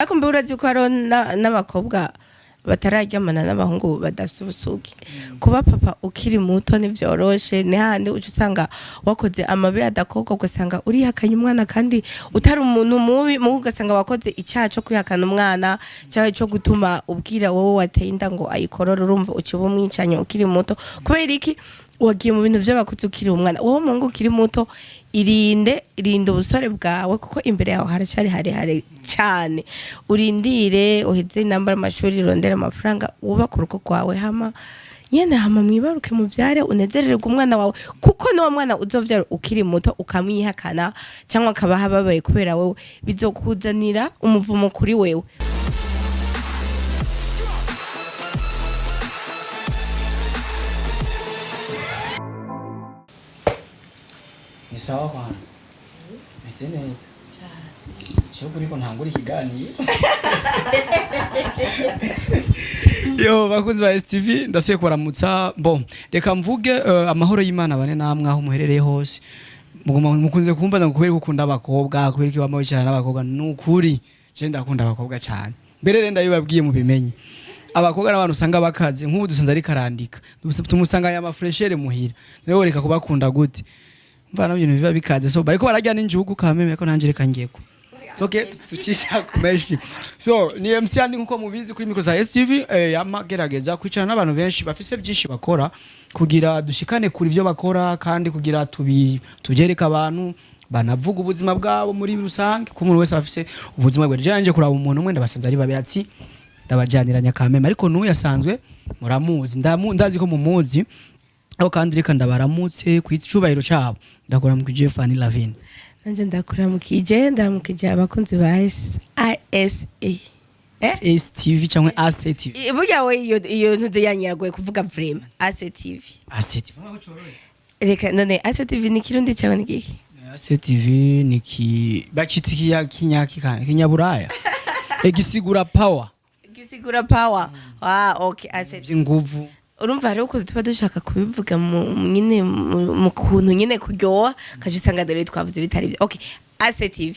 Ariko mbe urazi ko hariho n'abakobwa batararyamana n'abahungu badafise ubusugi. Kuba papa ukiri muto ntivyoroshe. Ni hahandi uca usanga wakoze amabi adakorwa, ugasanga urihakanye umwana kandi utari umuntu mubi mubi, ugasanga wakoze icaha co kwihakana umwana canke co gutuma ubwira wowe wateye inda ngo ayikorore. Urumva uca uba umwicanyi ukiri muto. Kubera iki? Wagiye mu bintu vy'abakuze ukiri umwana. Wowe muhungu ukiri muto, irinde, rinda ubusore bwawe, kuko imbere yawe haracari harehare cane. Urindire uheze inambara amashuri, urondere amafaranga, wubake urugo rwawe, hama nyene hama mwibaruke, muvyare, unezerererwe umwana wawe, kuko n'uwo mwana uzovyara ukiri muto ukamwihakana cyangwa akaba ababaye kubera wewe, bizokuzanira umuvumo kuri wewe. Ni sawa kwanza, meze neza cyo kuriko ntangura ikiganiro. Yo bakuzi ba STV, ndasubiye kubaramutsa. Bon, reka mvuge amahoro y'Imana bane namwe aho muherereye hose. Muguma mukunze kumva ngo kubera ko ukunda abakobwa, kubera ko wama wicarana n'abakobwa. Nukuri je ndakunda abakobwa cyane. Mbere rero ndabibabwiye mubimenye, abakobwa n'abantu usanga bakaze. Nk'ubu dusanze ariko arandika, tumusanga aya mafreshere muhira. Rero reka kubakunda gute, mvana ibintu biba bikaze. So bariko bararya n'injugu kameme ko nanje reka ngiyeko. Okay, tucisha kumeshi. So ni MC Andi, nkuko mubizi, kuri micro za STV. Yamagerageza kwicarana n'abantu benshi bafise byinshi bakora kugira dushikane kuri ivyo bakora, kandi kugira tubi tubyereke abantu banavuga ubuzima bwabo muri rusange, ko umuntu wese afise ubuzima bwe. Je nanje kuraba umuntu umwe, ndabasanze ari babiri, ati ndabajaniranya kameme, ariko n'uyu asanzwe muramuzi, ndazi ko mumuzi aho. Kandi reka ndabaramutse ku icubahiro cabo, ndakora mu kije Fanny Lavine. Nanje ndakuramukije, ndaramukije abakunzi ba ISA, eh? STV cyangwa ACTV. Burya we iyo ntuze yanyiragoye kuvuga vraiment, ACTV. ACTV. Reka none ACTV ni kirundi cyawe ni gihe? ACTV ni ki bakita kiya kinyaki kana kinyaburaya, egisigura power. Gisigura power. Ah, okay, ACTV. By'inguvu. Urumva hariho ukuntu tuba dushaka kubivuga mu nyine mu kuntu nyine kuryoha, ukaca usanga dore twavuze bitari byo. Okay, ACTV,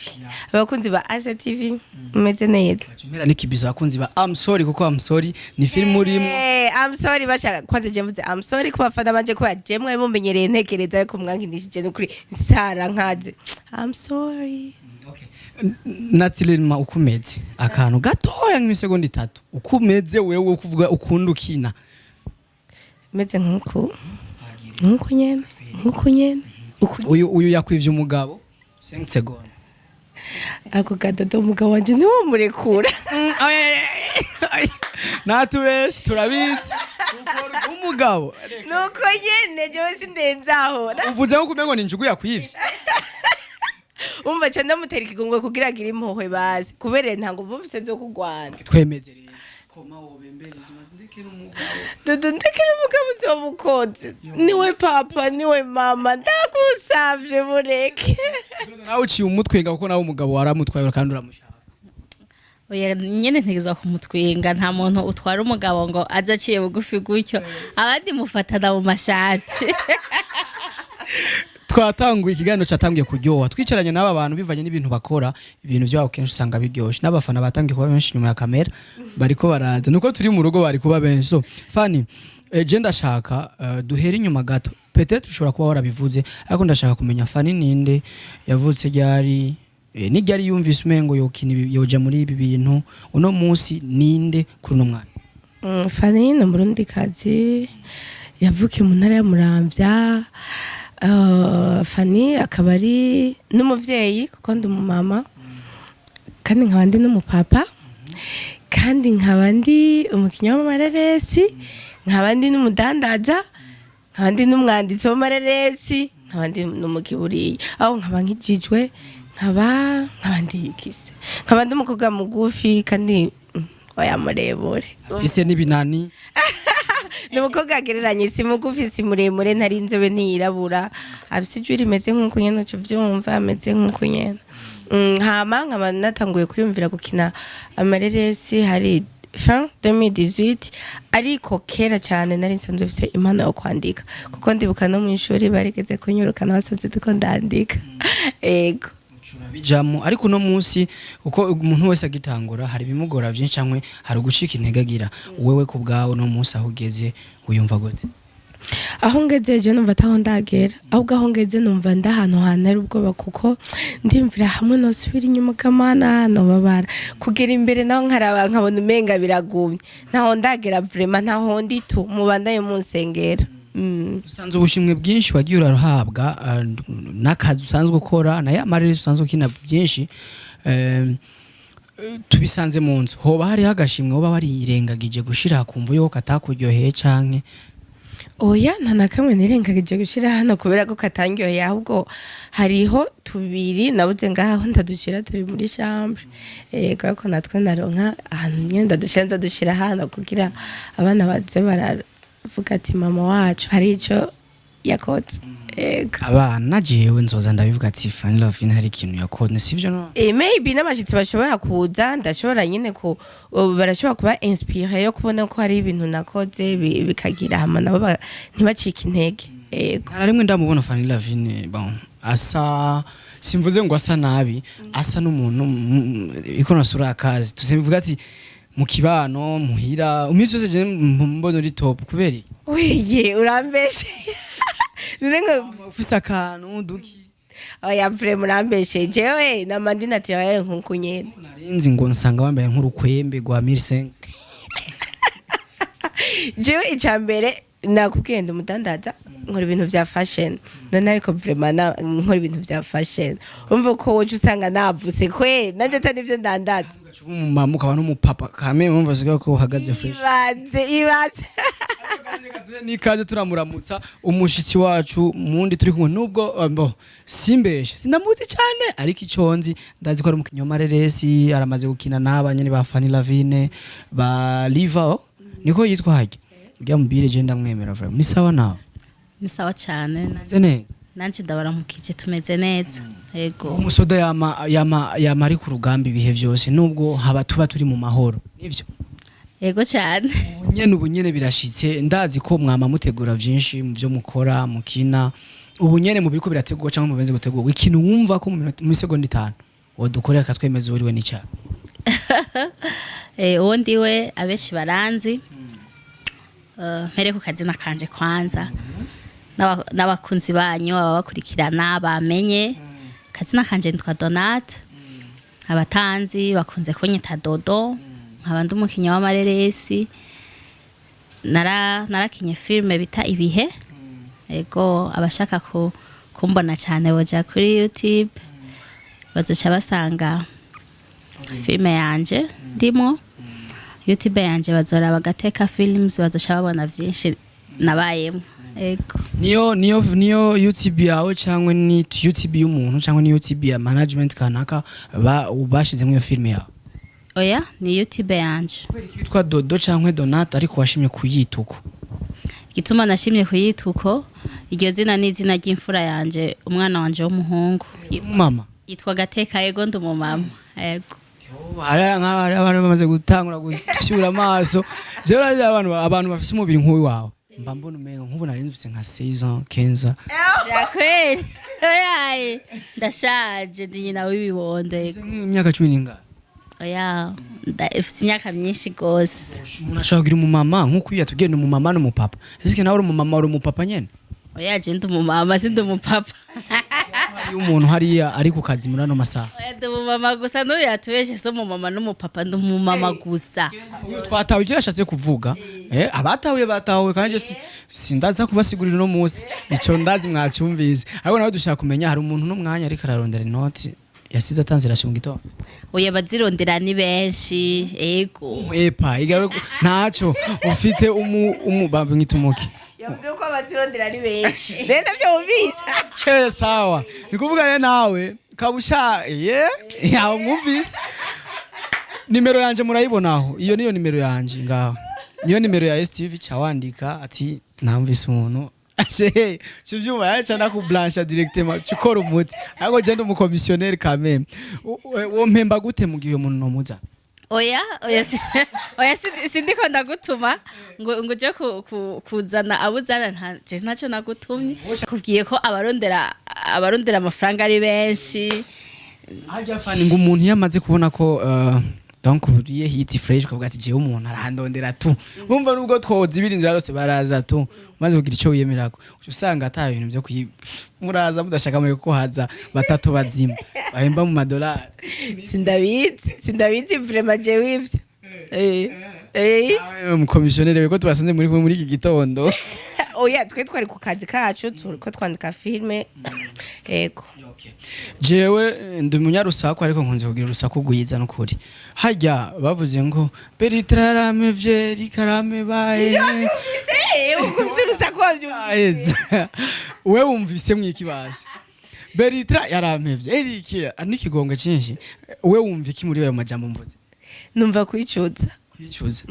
abakunzi ba ACTV, mumeze neza? Mpera n'ikibizo abakunzi ba I'm sorry, kuko I'm sorry ni film urimo. I'm sorry, bashaka kwanza je mvuze I'm sorry ku bafana banje, kubera je mwari mumenyereye ntekereza, ariko mwankinishije nukuri nsara nkaze. I'm sorry. Naturellement uko umeze, akantu gatoya nk'imisegonda 3, uko umeze wewe, ukuvuga ukunda ukina. Meze nkuku nkuku nyene, nkuku nyene uku. Uyu yakwivye umugabo 5 secondes. Ako gadodo, umugabo wanje ntiwomurekura. Natubeshe, turabizi umugabo. Nuko nyene jewe sindenzaho. Uvuze nko kumengo ni injugu yakwivye. Umva, ca ndamutera ikigongwe kugira agire impuhwe bazi, kubera ntabwo mvise zo kugwana. Twemeze rero koma wobembereza umaze ndekera umugabo. Dodo, ndekera umugabo, uzomukoze niwe papa niwe mama, ndagusavye mureke. Dodo, nawe uciye umutwenga kuko nawe umugabo waramutwaye kandi uramushaka. Oya nyene, ntegerezwa kumutwenga. Nta muntu utwara umugabo ngo aze aciye bugufi gutyo, abandi mufatana mu mashati. Twatanguye ikiganiro, cyatangiye kuryoha twicaranye n'aba bantu. Bivanye n'ibintu bakora, ibintu byabo kenshi usanga biryoshe, n'abafana batangiye kuba benshi nyuma ya kamera, bariko baraza. Nuko turi mu rugo bari kuba benshi. So Fanny, je ndashaka duhere inyuma gato. Peut-être ushobora kuba warabivuze, ariko ndashaka kumenya Fanny ninde, yavutse ryari, n'iryari yumvise umengo yokina yoja muri ibi bintu, uno munsi ninde kuri uno mwanya? Fanny ni umurundikazi yavukiye mu ntara ya Muramvya. Fanny akaba ari n'umuvyeyi, kuko ndi umumama kandi nkaba ndi n'umupapa, kandi nkaba ndi umukinnyi w'amareresi, nkaba ndi n'umudandaza, nkaba ndi n'umwanditsi w'amareresi, nkaba ndi n'umukiburiye aho nkaba nkijijwe, nkaba ndi ikise, nkaba ndi umukobwa mugufi kandi oya muremure. Afise n'ibinani. Ni umukobwa agereranye, si mugufi si muremure, ntari inzobe, ntiyirabura, afise ijwi rimeze nk'uko nyene uca uvyumva, ameze nk'uko nyene. Hama nkaba natanguye kwiyumvira gukina amareresi hari fin 2018, ariko kera cyane nari nsanzwe mfise impano yo kwandika, kuko ndibuka no mu ishuri barigeze kunyirukana basanze ndiko ndandika. Ego. Bijamo, ariko uno munsi uko umuntu wese agitangura hari ibimugora byinshi canke hari ugucika intege agira. Wewe ku bwawe, uno munsi aho ugeze wiyumva gute? Aho ngeze, je numva ataho ndagera, ahubwo aho ngeze numva ndi ahantu hantera ubwoba, kuko ndimvira hamwe nosubira inyuma kamana nobabara kugera imbere, naho nkaraba nkabona umenga biragumye. Ntaho ndagera vraiment, ntaho ndi tu, mubandaye munsengera. Usanze ubushimwe bwinshi wagiye urahabwa n'akazi usanzwe ukora na ya marere usanzwe ukina byinshi, tubisanze mu nzu, hoba hariho agashimwe woba warirengagije gushira kumva yuko katakuryoheye canke? Oya, nta na kamwe nirengagije gushira hano kubera ko katangyoheye, ahubwo hariho tubiri nabuze ngaho ndadushira, turi muri chambre. Yego, ariko natwe naronka ahantu nyene ndadushira, nzadushira hano kugira abana baze baravuga ati mama wacu hari ico yakoze. Yego. Abana, jewe nzoza ndabivuga ati Fanny Lavine hari ikintu yakoze, sivyo no? Maybe n'abashitsi bashobora kuza, ndashobora nyine ku barashobora kuba inspiré yo kubona ko hari ibintu nakoze bikagira hama nabo ntibacike intege. Yego. Nta rimwe ndamubona Fanny Lavine, bon, asa, simvuze ngo asa nabi, asa n'umuntu iko nasura akazi tusemvuga ati mu kibano muhira iminsi yose je mbona uri top, kubera iki? Weye, urambeshe none ngo Ufise akantu duki. Oya, vraiment urambeshe, jewe nama ndi naturel nkuko nyene. Narinzi ngo nsanga wambaye nk'urukwembe rwa 1500. Jewe icya mbere nakubwiye, ndi umudandaza, nkora ibintu vya fashion. None ariko vraiment nkora ibintu vya fashion, urumva ko woje usanga navuse kwe nanje atari ivyo ndandaza. Ugaca uba umumama ukaba n'umupapa kame, mwumva siga ko uhagaze fresh. Ibaze, ibaze. N'ikaze, turamuramutsa umushitsi wacu mundi turi kumwe, nubwo bo simbeshe sindamuzi cyane, ariko icyo nzi ndazi ko ari umukinnyi w'amareresi, aramaze gukina n'aba nyene ba Fanny Lavine ba Liva, niko yitwa harya ujya mubire. Je ndamwemera vraiment. Ni sawa nawe? Ni sawa cyane. Meze neza. Nanje ndabaramukije, tumeze neza, yego. Umusoda yama ari ku rugamba ibihe byose, nubwo haba tuba turi mu mahoro, nivyo? Yego cyane. Ubu nyene birashitse, ndazi ko mwama mutegura vyinshi mu byo mukora mukina. Ubu nyene mu biriko birategurwa cyangwa mubenze gutegurwa, ikintu wumva ko mu segonda 5 wodukorera akatwemeza uriwe n'icyaha? Uwo ndiwe abenshi baranzi. Mpere ku kazina kanje kwanza. N'abakunzi banyu ababakurikirana bamenye kazina kanje nitwa Donate, abatanzi bakunze kunyita Dodo, nkaba ndi umukinnyi w'amareresi, narakinye filime bita Ibihe. Ego, abashaka kumbona cyane boja kuri YouTube, bazoca basanga filime yanje ndimo. YouTube yanje bazoraba Gateka Films, bazoca babona vyinshi nabayemo. Ego. Niyo YouTube yawe cyangwa ni YouTube y'umuntu cyangwa ni YouTube ya management kanaka bashizemo iyo filime yawe? Oya, ni YouTube yanje. Kubera iki witwa Dodo cyangwa Donate ariko washimye kuyita uko? Igituma nashimye kuyita uko, iryo zina ni izina ry'imfura yanje, umwana wanje w'umuhungu. Mama. Yitwa Gateka. Ego, ndi umumama, ego. Hari nk'abari abantu bamaze gutangura gushyura amaso. Jewe urazi abantu bafise umubiri nk'uyu wawe mba mbona umengo nk'ubu nari mfise nka 16 ans, 15 ans. Vya kweli? Oyaye, ndashaje, ndi nyina w'ibibondo, ego. Mfise nk'imyaka 10 n'ingahe? Oya, mfise imyaka myinshi gose. Umuntu ashobora kugira umumama nk'uko uyu yatubwiye ni umumama n'umupapa, ese nawe uri umumama, uri umupapa nyene? Oya, je ndi umumama, sindi umupapa. Hariyo umuntu hariya ari ku kazi muri ano masaha. Oya, ndi umumama gusa. N'uyu yatubeshe si umumama n'umupapa, ndi umumama gusa. Uyu twatawe icyo yashatse kuvuga, abatahuye batahuye, kandi je sindaza kubasigurira uno munsi, ico ndazi mwacyumvise. Ariko nawe dushaka kumenya, hari umuntu n'umwanya ariko ararondera inoti yasize atanze irashe mu gitondo. Oya, bazirondera ni benshi, ego. Epa igawe ntaco ufite umu bamwita umuki? Yavuze ko abazirondera ari benshi, rero nabyo wumvise. Ke sawa, ni kuvuga rero nawe kabusha ye yawe mwumvise nimero yanje murayibonaho, iyo niyo nimero yanje ngaho, niyo nimero ya STV, ca wandika ati namvise umuntu kivyuma yaca nakublancha directement, cikora umuti, ariko je ndi umucommissionnaire quand même. Wompemba gute mu gihe umuntu nomuza? Oya, oya, sindiko ndagutuma ngo uje kuzana abo uzana. Nta je ntacyo nagutumye, kubwiye ko abarondera amafaranga ari benshi. Harya fani ngo umuntu iyo amaze kubona ko donc uriye hit fresh, ukavuga ati jewe umuntu arandondera tu, wumva nubwo twozibira inzira zose baraza tu. Umaze kugira ico wiyemerako, uca usanga ata bintu vyo kuyi muraza mudashaka muri ko haza batatu bazima bahemba mu madolari. Sindabizi, sindabizi vraiment jewe ivyo. Eh eh. Umukomisiyoneri ko tubasanze muri kumwe muri iki gitondo? Oya, twe twari ku kazi kacu, turiko twandika filme, ego. Jewe ndi umunyarusaku, ariko nkunze kugira urusaku rwiza. N'ukuri harya bavuze ngo Bertrand yaramevye, rikarame baye. Ugumvise urusaku, wavyumvise? Aheza we wumvise mwikibasi Bertrand yarampevye, Eric n'ikigongo cyinshi. We wumva iki muri ayo majambo mvuze? Numva kwicuza. Kwicuza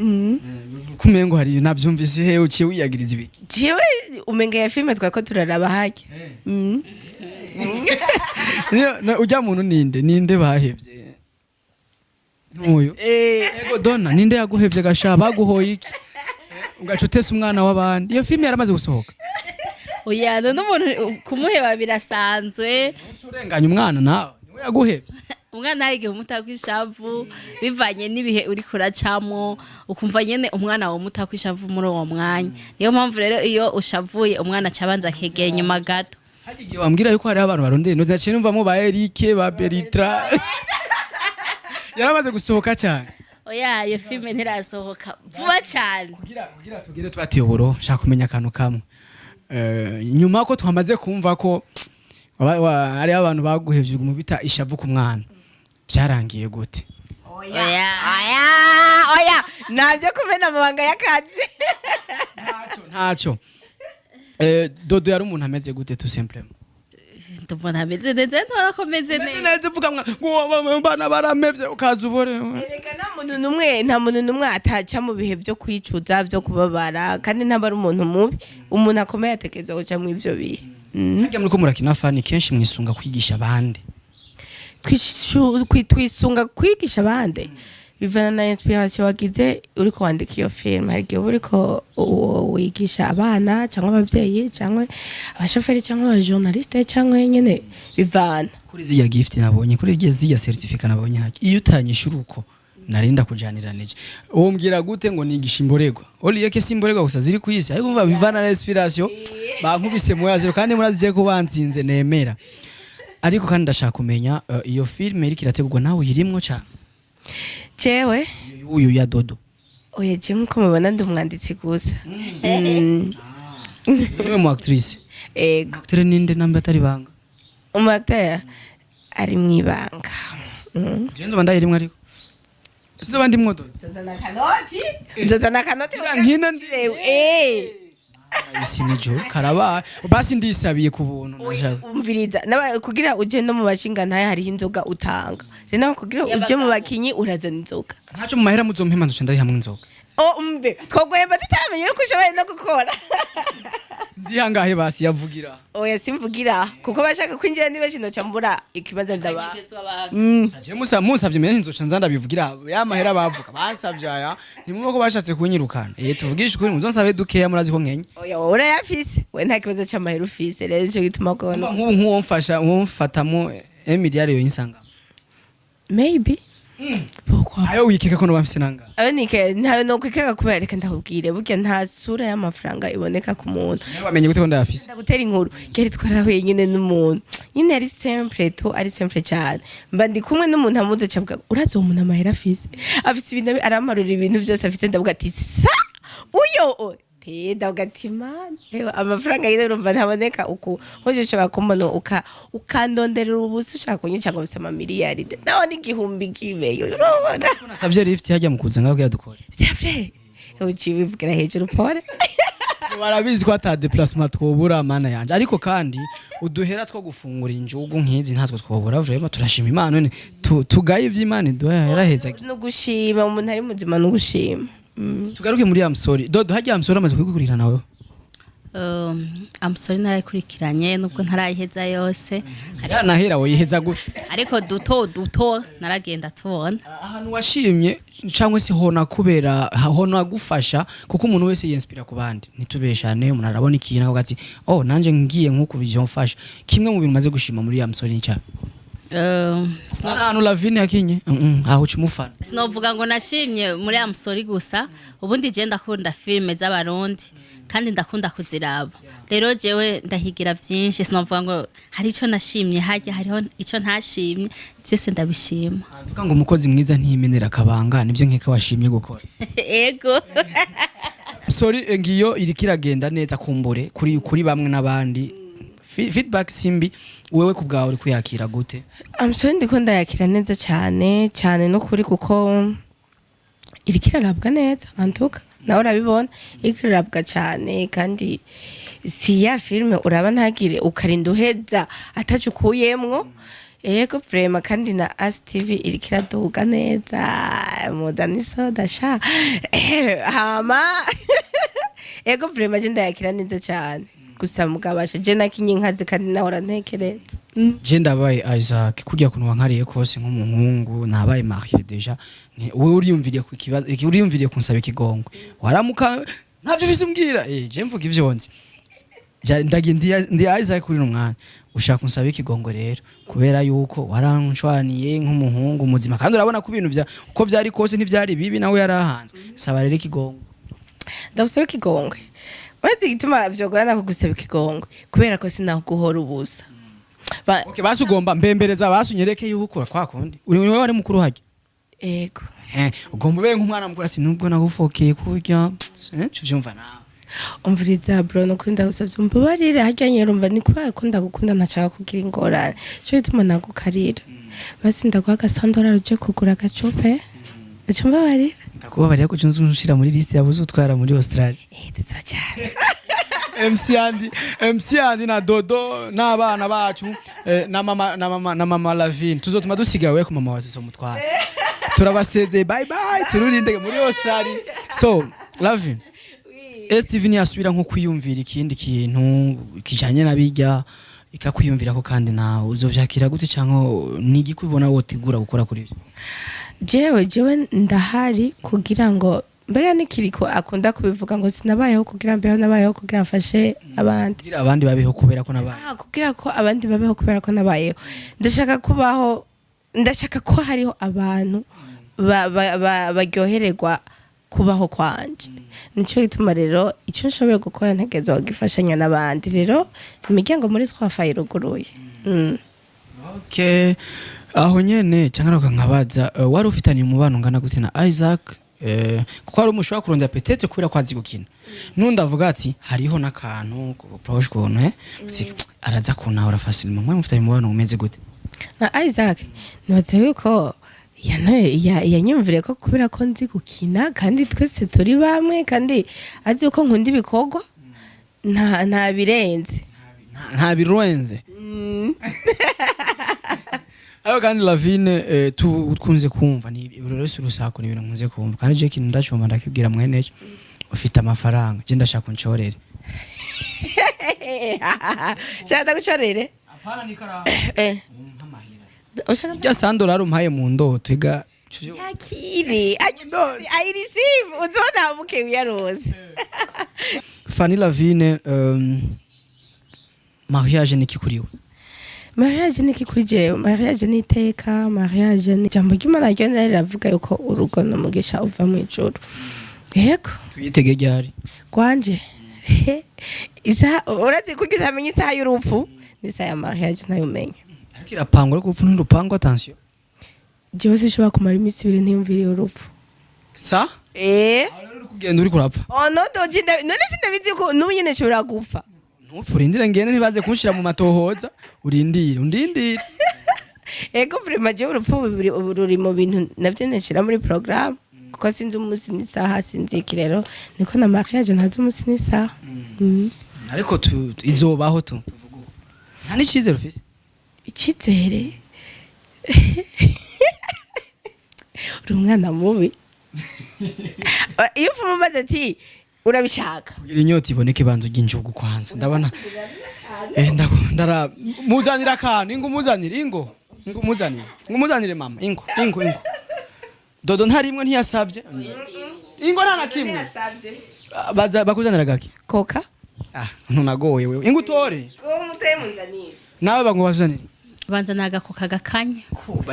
kumengo hari navyumvise he uciye wiyagiriza ibiki? Jewe umenga ya filme twariko turaraba harya. Ujya muntu ninde bahevye ntuyu? Ego dona, ninde yaguhevye gasha? Baguhoye iki ugaca utesa umwana w'abandi? Iyo filime yaramaze gusohoka? Oya, none umuntu kumuheba birasanzwe. Urenganya umwana nawe, niwe yaguhevye. Umwana hari igihe umutako ishavu bivanye n'ibihe uri kuracamo, ukumva nyene umwana wawe umutako ishavu muri uwo mwanya. Niyo mpamvu rero iyo ushavuye umwana aca abanza akegera inyuma gato. Hari igihe wambwira yuko hariho abantu barondeye inoti, naciye numvamo ba Eric, ba Bertrand. Yaramaze gusohoka cyane? Oya, iyo filime ntirasohoka vuba cyane. Kugira tugire twateye uburo, nshaka kumenya akantu kamwe. Nyuma ko twamaze kumva ko hariho abantu baguhevye mu bita ishavu ku mwana, byarangiye gute? Oya. Oya, oya, ntabyo kumena amabanga y'akazi. Ntacyo, ntacyo. Dodo yari umuntu ameze gute, tout simplement? Ndumva ameze neza, ntubona ko meze Meze neza. neza. Uvuga ngo bana baramevye ukaza ubore. Erega nta muntu n'umwe ataca mu bihe byo kwicuza, byo kubabara, kandi ntaba ari umuntu mubi. Umuntu akomeye atekereza guca mu ivyo bihe. Harya muriko murakina fani, kenshi mwisunga kwigisha abandi? Twisunga kwigisha abandi bivana na inspiration wagize uriko wandika iyo film. Hari igihe uba uriko wigisha abana cyangwa ababyeyi cyangwa abashoferi cyangwa abajournaliste cyangwa nyene bivana. Kuri ziriya gift nabonye, kuri ziriya certificat nabonye haki, iyo utanyishura uko narinda kujaniranije, umbwira gute ngo nigisha imboregwa? Oliye si imboregwa gusa ziri ku isi, ariko umva bivana na inspiration. Bankubise mu yazero kandi murazi ko bansinze nemera. Ariko kandi ndashaka kumenya iyo film iriko irategurwa, nawe uyirimwo cyane? Jewe? Uyu ya Dodo. Oya, je nkuko mubona ndi umwanditsi gusa. Niwe mu actrice? Ego. Acteur ninde nambe atari banga? Umu acteur ari mwibanga. Je nzoba ndayirimwo, ariko sinzoba ndimwo Dodo. Nzozana akanoti, nzozana akanoti. Nkina eh. Isi nijoro karaba basi ndisabiye ku buntu ndashaka. Umviriza, kugira uje no mu bashinga ntaye hariho inzoga utanga. Rero nawe kugira uje mu bakinyi urazana inzoga. Ntaco, mu mahera muzompema nzoca ndari hamwe inzoga. Oh, umve, twoguhemba tutaramenya yuko ushoboye no gukora. Ndihangahe basi yavugira? Oya, simvugira kuko bashaka kwinjira ni benshi, noca mbura ikibanza ndaba. Saje musa musavye menshi nzoca nza ndabivugira ya mahera bavuga basavye aya, ntimwumva ko bashatse kunyirukana. Tuvugishe ukuri, muzonsabe dukeya, murazi ko nkenye. Oya, wowe urayafise, we nta kibazo c'amahera ufise, rero nico gituma Umva, kubona nk'ubu nk'uwo mfatamo emiliyari yo insanga. Maybe. Pourquoi? Ayo wikeka ko noba mfise nanga? Ayo nike ntayo nokwikeka kubera, reka ndakubwire, burya nta sura y'amafaranga iboneka ku muntu. Nawe wamenye gute ko ndayafise? Ndagutera inkuru kera twarahuye nyine n'umuntu nyine ari simple tu, ari simple cyane. Mba ndi kumwe n'umuntu amuze cavuga urazi uwo muntu amahera afise ibintu aramarura ibintu byose afise. Ndavuga ati sa uyo te, ndavuga ati man, ewe amafaranga nyine urumva ntaboneka uku nkoje. Ushobora kumbona ukandonderera ubusa, ushaka kunyica ngo mfise amamiliyari, naho n'igihumbi kibeyo, urabona. Ko nasavye lift hajya mu kuza ngaho kugira dukore. Vya vrai, uciye ubivugira hejuru, pole. Barabizi ko ata déplacement twobura, mana yanje. Ariko kandi uduhera two gufungura injugu nk'izi ntatwo twobura. Vraiment turashima Imana. None tugaye ivy'Imana iduha, yaraheza. No gushima, umuntu ari muzima no gushima. Tugaruke muri I'm sorry. Dodo, hajya I'm sorry amaze kugukurikirana nawe? I'm sorry narayikurikiranye nubwo ntarayiheza yose. Nahera woyiheza gute? Ariko duto duto naragenda tubona. Ahantu washimye cyangwa se hona kubera hona gufasha, kuko umuntu wese yinspira ku bandi, ntitubeshane. Umuntu arabona ikintu akavuga ati oh, nanje ngiye nkuko vyomfasha. Kimwe mu bintu maze gushima muri I'm sorry ni cyabe? Hari ahantu Lavine yakinye. Aho uca umufana. Sinovuga ngo nashimye muri I'm Sorry gusa. Ubundi je ndakunda filime z'Abarundi kandi ndakunda kuziraba. Rero jewe ndahigira vyinshi, sinovuga ngo hari ico nashimye harya, hariho ico ntashimye, vyose ndabishima. Tuvuga ngo umukozi mwiza ntiyimenera akabanga, nivyo nkeka washimye gukora. Ego. Sorry, ngiyo iriko iragenda neza kumbure kuri bamwe n'abandi. Feedback simbi, wewe ku bwawe uri kuyakira gute? I'm Sorry ndiko ndayakira neza cyane cyane no kuri, kuko iriko irarabwa neza antuka, nawe urabibona, iriko irarabwa cyane. Kandi si ya filime uraba ntagire ukarinda uheza ataco ukuyemwo. Ego vraiment, kandi na As TV iriko iraduga neza, muzana isoda sha. Hama ego vraiment, je ndayakira neza cyane. Gusa mugabasha je nakinye inkazi kandi nahora ntekereza. Je ndabaye Isaac, kurya kuntu wankariye kose nk'umuhungu nabaye marié déjà, wewe uriyumviriye ku kibazo, uriyumviriye kunsaba ikigongwe, waramuka ntavyo ufise umbwira. Je mvuga ivyo nzi. Ndagiye ndi Isaac kuri uno mwanya ushaka kunsaba ikigongwe rero, kubera yuko waranshwaniye nk'umuhungu muzima, kandi urabona ko ibintu vya uko vyari kose ntivyari bibi, nawe yarahanzwe. Saba rero ikigongwe. Ndagusaba ikigongwe. Uretse igituma vyogorana kugusaba ikigongwe, kubera ko sinaguhora ubusa. Okay, basi ugomba mbembereza, basi unyereke yuko kwa kundi uri wewe wari mukuru harya. Ego. Ugomba ube nk'umwana mukuru ati nubwo nagufokeye kurya, uvyumva nawe. Umviriza bro, nukuri ndagusavye umbabarire. Harya nyene urumva ni kubera ko ndagukunda, ntashaka kugira ingorane, ico gituma nagukarira. Basi ndaguha agasandorari uje kugura agacupe, uca umbabarira. Ndakubabarira ko ucunze unshira muri liste yabuze utwara muri Australia. Tuzocyana. MC Andy, MC Andy na Dodo n'abana bacu, na mama Lavine tuzotuma dusigaye ku mama wa Siso mutwara. Turabasezeye, bye bye, tururinde muri Australia. So Lavine, STV ntiyasubira nko kwiyumvira ikindi kintu kijanye n'abijya ikakwiyumvira ko, kandi nawe uzovyakira gute, canke ni igiki ubona wotegura gukora kuri ivyo? Jewe ndahari kugira ngo mbega nikiriko akunda kubivuga ngo sinabayeho kugira mbeho, nabayeho kugira mfashe abandi. Kugira abandi babeho kubera ko nabaye. Ah, kugira ko abandi babeho kubera ko nabayeho. Ndashaka kubaho, ndashaka ko hariho abantu baryohererwa kubaho kwanje. Nico gituma rero icyo nshoboye gukora ntegerezwa kugifashanya n'abandi. Rero imiryango muri twafaye iruguruye. Okay. Aho nyene cyangwa nkabaza, wari ufitaniye umubano ungana gute na Isaac? Kuko hari umushobora kurondera peut-être kubera ko azi gukina, nundi avuga ati hariho n'akantu proche kuntu araza kunahura facilement. Mwe mufitanye umubano umeze gute? Na Isaac nibaze yuko yanyumvire ko kubera ko nzi gukina, kandi twese turi bamwe, kandi azi yuko nkunda ibikorwa, nta birenze. Nta birenze. Ariko kandi Lavine, tukunze kumva ni ururese urusaku, ni ibintu nkunze kumva, kandi je kintu ndacumva ndakibwira mwene cyo ufite amafaranga, je ndashaka unshorere. Shaka ndagucorere? Apana, nikara. Ushaka Irya sandorari umpaye mu ndoto iga. Yakire, I receive, uzobona buke wiyaroze. Fanny Lavine, mariage ni kikuriwe? Mariage ni iki kuri jewe? Mariage ni iteka, mariage ni ijambo ry'Imana ryo riravuga yuko urugo ni umugisha uva mu ijuru. Yego. Tuyitege ryari? Kwanje isaha, urazi ko utamenya isaha y'urupfu n'isaha ya mariage ntayumenya. Ariko irapangwa, ariko urupfu ntirupangwa, attention. Jewe sinshobora kumara iminsi 2 ntiyumviriye urupfu. Sa Eh. Aho rero uri kugenda uri kurapfa. Oh no, doji, none sindabizi ko n'ubu nyene nshobora gupfa. Ntupfe, urindire ngende, ntibaze kunshira mu matohoza, urindire undindire. Ego vraiment, jewe urupfu ubu ruri mu bintu navyo nshira muri programme, kuko sinzi umunsi n'isaha, sinzi iki. Rero niko na mariage ntazi umunsi n'isaha. Ariko izobaho tuvuga uko. Nta n'icizere ufise? Icyizere, uri umwana mubi iyo ufuma umaze ati urabishaka. Kugira inyota iboneke banza urya injugu kwanza. Ndabona ndara muzanira akantu, ingo umuzanire, ingo ingo umuzanire, ingo umuzanire mama, ingo ingo ingo. Dodo ntarimwe ntiyasavye ingo nta na kimwe. Ah, baza bakuzanira gaki? Koka. Ah, ntunagoye wewe, ingo utore. Ko muteye munzanire. Nawe bango bazanire. Banza nagakoka gakanya.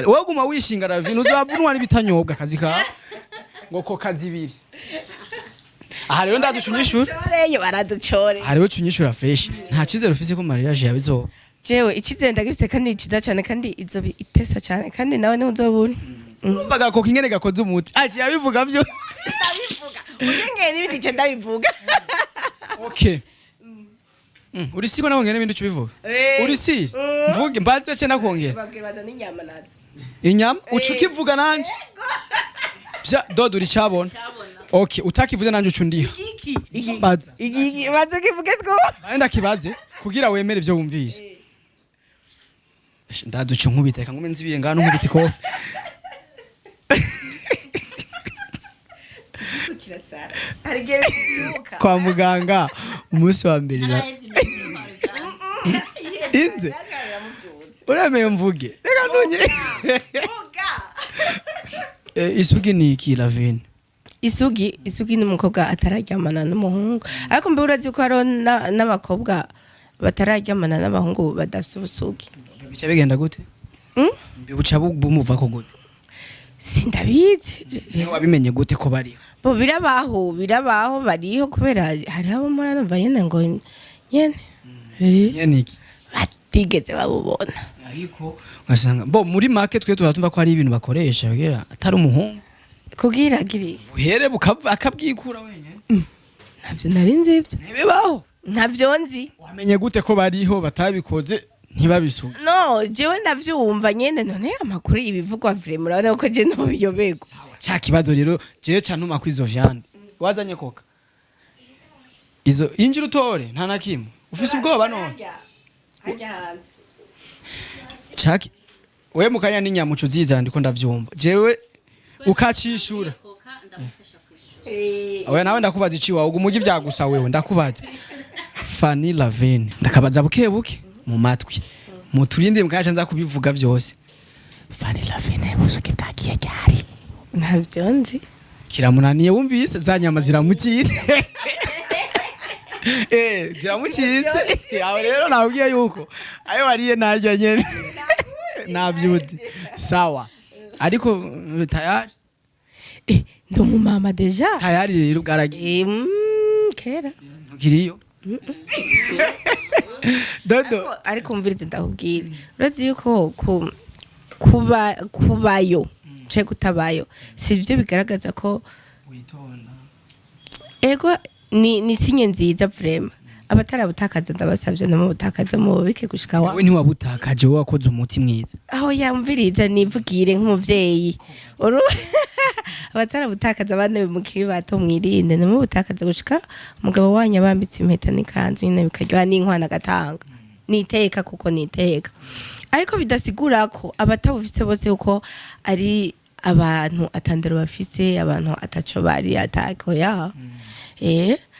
Wowe guma wishinga Ravine, uzavunwa n'ibitanyobwa akazi kawe ngo koka zibiri. Aha rero ndaducunyishura. Baraducoreye, baraducoreye. Aha rero cunyishura fresh, nta cyizere ufise ko mariage yawe izoba? Jewe icyizere ndagifite, kandi ciza cyane, kandi izoba itesa cyane, kandi nawe niwe uzoba uri. Urumva gakoka ingene gakoze umuti, aciye abivuga byo. Ndabivuga ubwenge n'ibindi nce ndabivuga. Okay. Uri siko nawe ngene ibindi ubivuga. Uri si mvuge mbaze ce nakongera. Babwira baza n'inyama nazo. Inyama uca ukivuga nanje vya dodo uri cabona. Okay, utakivuze nanje uca undiha. Iki iki? Mbaza. Iki iki, baze kivuge two. Nawe ndakibaze kugira wemere ivyo wumvise. Ndaduca unkubita, reka ngume nzibiye ngano nkubita ikofi. Kirasara, hari igihe bibyuka. Kwa muganga umunsi wa mbere inze uremeye mvuge, reka ntunye. Isugi ni iki, Lavine? Isugi, isugi ni umukobwa atararyamana n'umuhungu, ariko mbe urazi ko hariho n'abakobwa batararyamana n'abahungu badafite ubusugi? Bica bigenda gute? Mm? Buca bumuvako gute? Sindabizi. Niwe wabimenye gute ko bariho? Bo birabaho, birabaho, bariho, kubera hariho abo murarumva nyene ngo nyene Nyene iki? Batigeze babubona. Ariko ugasanga bo muri make twe tuba ko hari ibintu bakoresha kugira atari umuhungu. Kugira giri. Buhere bukava akabwikura wenyine. Ntavyo nari nzi ivyo. Ntibibaho? Ntavyo nzi. Wamenye gute ko bariho batabikoze ntibabisuge? No, jewe ndavyumva nyene. None amakuru ibivugwa vure, murabona ko je nobiyoberwa. Ca kibazo rero jewe ca ntuma kwizo vyande wazanye koka izo, injira utore, nta na kimwe ufise ubwoba none. Harya hanze. Caki we mukanya n'inyamuco uzizana, ndiko ndavyumva jewe ukacishura. Oya, nawe ndakubaza iciwawe uguma urya ivyagusa. Wewe ndakubaza, Fanny Lavine, ndakabaza buke buke mu matwi muturinde mukanya nza kubivuga vyose. Fanny Lavine, busuke bwagiye ryari? Ntavyo nzi. Kiramunaniye, wumvise za nyama ziramucitse, ziramucitse. Aho rero nabwiye yuko ayo wariye naryo nyene navyuzi sawa, ariko tayari. Ndi umumama déjà. Tayari rero bwaragiye. Kera. Ntukiriyo dodo. Ariko umvirize ndakubwira, urazi yuko kuba kubayo canke kutabayo si byo bigaragaza ko witonda. Ego, ni signe nziza vraiment. Abatarabutakaza ndabasabye namubutakaza mububike gushika wa Wowe ntiwabutakaje, wowe wakoze umuti mwiza. Aho yamviriza nivugire nk'umuvyeyi. Abatarabutakaza, abana mukiri bato, mwirinde ntimubutakaze gushika umugabo wanyu abambitse impeta n'ikanzu nyine bikaryoha n'inkwano agatanga. Niteka kuko niteka, ariko bidasigura ko abatabufise bose uko ari abantu atandero bafise, abantu ataco bari atako ya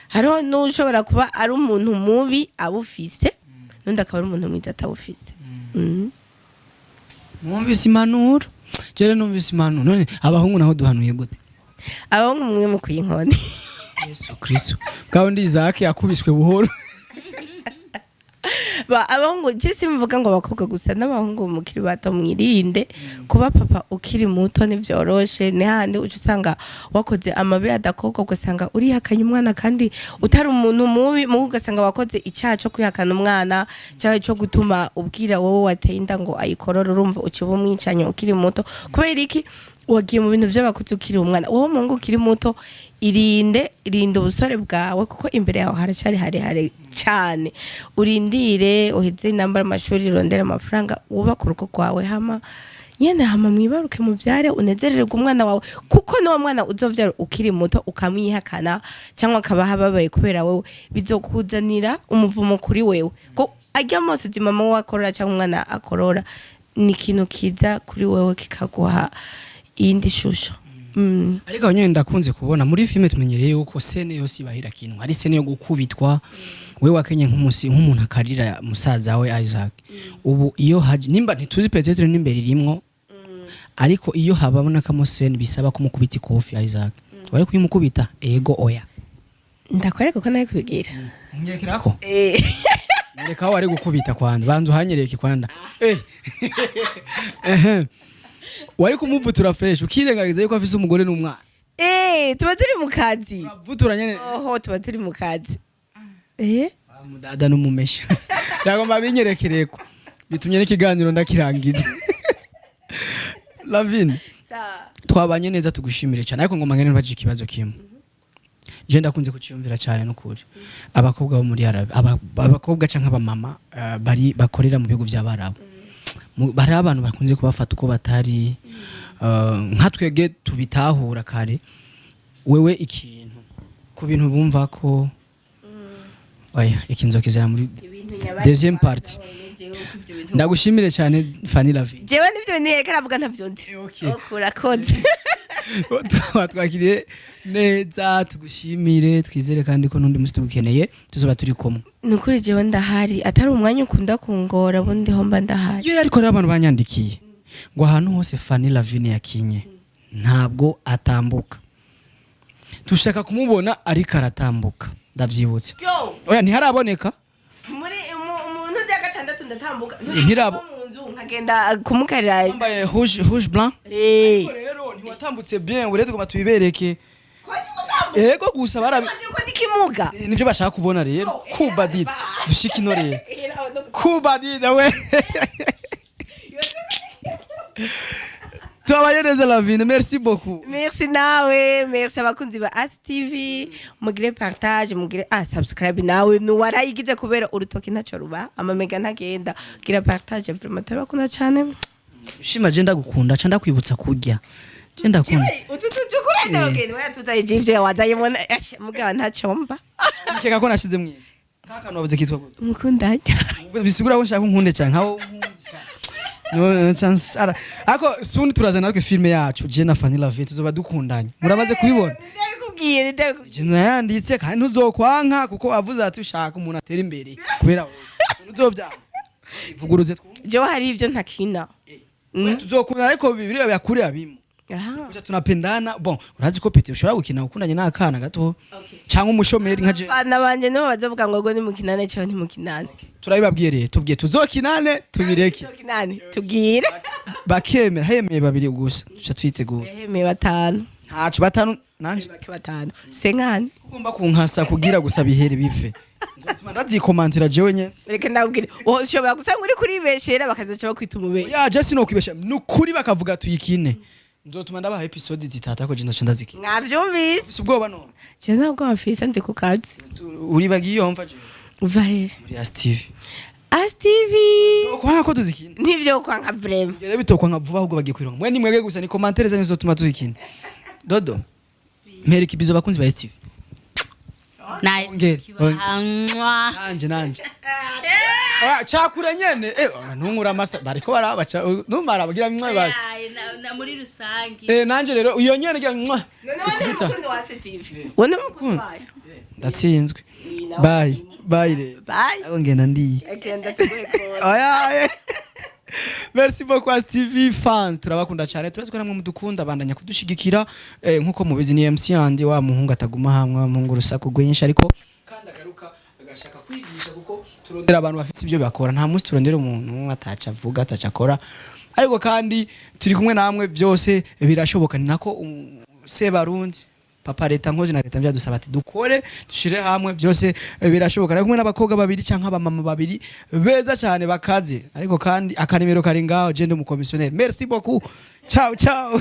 hariho n'ushobora kuba ari umuntu mubi abufise, n'undi akaba ari umuntu mwiza atabufise. Mwumvise impanuro, jere numvise impanuro. None abahungu naho duhanuye gute? Abahungu mwe mukwiye inkoni. Yesu Kristo bwawe, ndi Isaac akubiswe buhoro. Abahungu, je simvuga ngo abakobwa gusa, n'abahungu mukiri bato mwirinde. Kuba papa ukiri muto ntivyoroshe, ni hahandi uca usanga wakoze amabi adakorwa, ugasanga urihakanye umwana kandi utari umuntu mubi mubi, ugasanga wakoze icyaha co kwihakana umwana cyaha co gutuma ubwira wowe wateye inda ngo ayikorore. Urumva uciba umwicanyi ukiri muto. Kubera iki? Wagiye mu bintu by'abakuzi ukiri umwana. Wowe muhungu ukiri muto, irinde, irinde ubusore bwawe, kuko imbere yawe haracyari harehare cyane. Urindire uheze inambara amashuri, urondere amafaranga, wubake urugo rwawe, hama nyene hama mwibaruke, muvyare, unezererwe umwana wawe, kuko n'uwo mwana uzovyara ukiri muto ukamwihakana cyangwa akaba ababaye kubera wewe, bizokuzanira umuvumo kuri wewe, ko arya mose uzi mama we akorora cyangwa umwana akorora ni ikintu kiza kuri wewe kikaguha iyindi shusho. Ariko aho nyine ndakunze kubona muri filime, tumenyereye yuko scène yose ibahira kintu hari scène yo gukubitwa. We wakenye nk'umusi nk'umuntu akarira musaza we Isaac. Ubu iyo haje nimba ntituzi, peut-être n'imbere irimwo, ariko iyo habonekamo scène bisaba kumukubita ikofi Isaac, wari kuyimukubita? Ego, oya? Ndakwereka ko nawe kubigira. Nyerekerako. Nyereka aho wari gukubita kwanza, banza uhanyereke kwanda. Ehe. Wari kumuvutura fresh, ukirengagiza yuko afise umugore n'umwana. Tuba turi mu kazi. Uravutura nyene. Oho, tuba turi mu kazi. Mudada n'umumesha yagomba binyerekereko, bitumye n'ikiganiro ndakirangiza. Lavine, twabanye neza, tugushimire cyane, ariko ngoma ngene nbaje ikibazo kimwe. Je ndakunze kuciyumvira cyane n'ukuri. Abakobwa bo muri Arabe, abakobwa canke abamama bari bakorera mu bihugu by'Abarabu, bari abantu bakunze kubafata uko batari, nka twege tubitahura kare. Wewe ikintu ku bintu bumva ko oya, ikinzo kizera muri deuxième partie. Ndagushimire cyane, Fanny Lavine. Jewe nivyo bintu yereka aravuga ntavyo nzi. Okay. Urakoze. Twakiriye neza, tugushimire, twizere kandi ko n'undi munsi tugukeneye tuzoba turi kumwe. Nukuri jewe ndahari, atari umwanya ukunda kungora, bundi ho mba ndahari. Iyo ariko rero abantu banyandikiye ngo ahantu hose Fanny Lavine yakinye ntabwo atambuka, tushaka kumubona ariko aratambuka. Ndavyibutse. Yo. Oya, ntiharaboneka. Muri umuntu ya gatandatu ndatambuka. Ntirabo- Mu nzu nkagenda kumukarira. Wambaye rouge, rouge blanc. Eh. Ariko rero ntiwatambutse bien, ngo rero tugomba tubibereke. Ko ndi gutambuka? Ego, gusa barabi Ko ndi kimuga? Nivyo bashaka kubona rero. Kubadida dushika ino rero, kubadida we. Tubaye neza, Lavine, merci beaucoup. Merci nawe, merci abakunzi ba As TV. Mugire partage, mugire subscribe. Nawe nuwarayigize kubera urutoki ntaco ruba, amamega ntagenda. Gira partage, vraiment turabakunda cyane. Shima, je ndagukunda ca ndakwibutsa kurya, je ndakunda. Utu tujukura ndogeni wewe tuzaye ivyo wazaye mona mugabo ntaco mba. Nkeka ko nashize mwinshi kakantu wavuze kitwa gute? Mukundanya. Bisigura ko nshaka unkunde cyane nkaho unkunze cyane. No, no chance ara, ariko soon turaza natwe filme yacu, je na Fanny Lavine tuzoba dukundanye, murabaze kubibona. Ndabikubwiye, ndabikubwiye. Je nayanditse kandi ntuzokwanka kuko wavuze ati ushaka umuntu atera imbere kubera wowe ntuzovyanga, ivuguruze twumve. Jewe hari ivyo ntakina. Tuzokundana ariko bibiri yakure abimo. Aha. Kuja tunapendana. Bon, urazi ko pete ushobora gukina ukundanye n'akana gato cyangwa umushomeri nka je. Abana banje nibo bazovuga ngo nimukinane cyangwa ntimukinane. Turabibabwiye rero, tubwiye tuzokinane, tubireke. Tuzokinane tubwire. Bakemera, hemeye babiri gusa tuca twitegura. Hemeye batanu. Ntaco, batanu nanje. Bake batanu senkani. Ugomba kunkasa kugira gusa bihere bive, nzotuma ndazikomantira jewe nyene. Reka ndabwire, ushobora gusanga uri kuribeshera bakazoca bakwita umubeshyi. Ya, je sinokwibesha nukuri, bakavuga tuyikine, nzotuma ndabaha episode zitatu, ariko je ndaca ndazikina. Mwavyumvise. Ufise ubwoba none? Je ntabwo mfise, ndi ku kazi. Uribagiye iyo mva jewe? Uva he? Muri As TV. As TV. Kwanga ko tuzikina? Ntivyo kwanka vraiment. Ngere bitokwa nka vuba, ahubwo bagiye kwironga mwe ni mwege gusa, ni commentaire zanyu zotuma tuzikina. Dodo mpereka ibizo bakunzi ba STV. Naye. Ongera. Mwah. Nanje oya, cakure nyene, ntunkura amasa bariko barabaca numara bagira mwe basi. Oya, muri rusangi. Nanje rero iyo nyene gira mwe. None wone umukunzi wa As TV, wone umukunzi wayo. Ndatsinzwe, bye bye rero. Bye. Aho ngenda ndiye. Agenda tuguhe kode. Oya, oya. Merci beaucoup As TV fans, turabakunda cyane, turazi ko namwe mudukunda, bandanya kudushigikira. Nkuko mubizi ni MC Andy, wa muhungu ataguma hamwe, wa muhungu urusaku rwinshi, ariko kandi agaruka agashaka kwigisha, kuko turondera abantu bafite ibyo bakora. Nta munsi turondera umuntu ataca avuga, ataca akora, ariko kandi turi kumwe namwe, byose birashoboka. Ni nako Sebarundi papa leta nkozi na leta vyadusaba ati dukore dushire hamwe, byose birashoboka. Ari kumwe n'abakobwa babiri canke abamama babiri beza cyane bakaze, ariko kandi akanimero kari ngaho, je ndi umukomisiyoneri. Merci beaucoup, ciao ciao.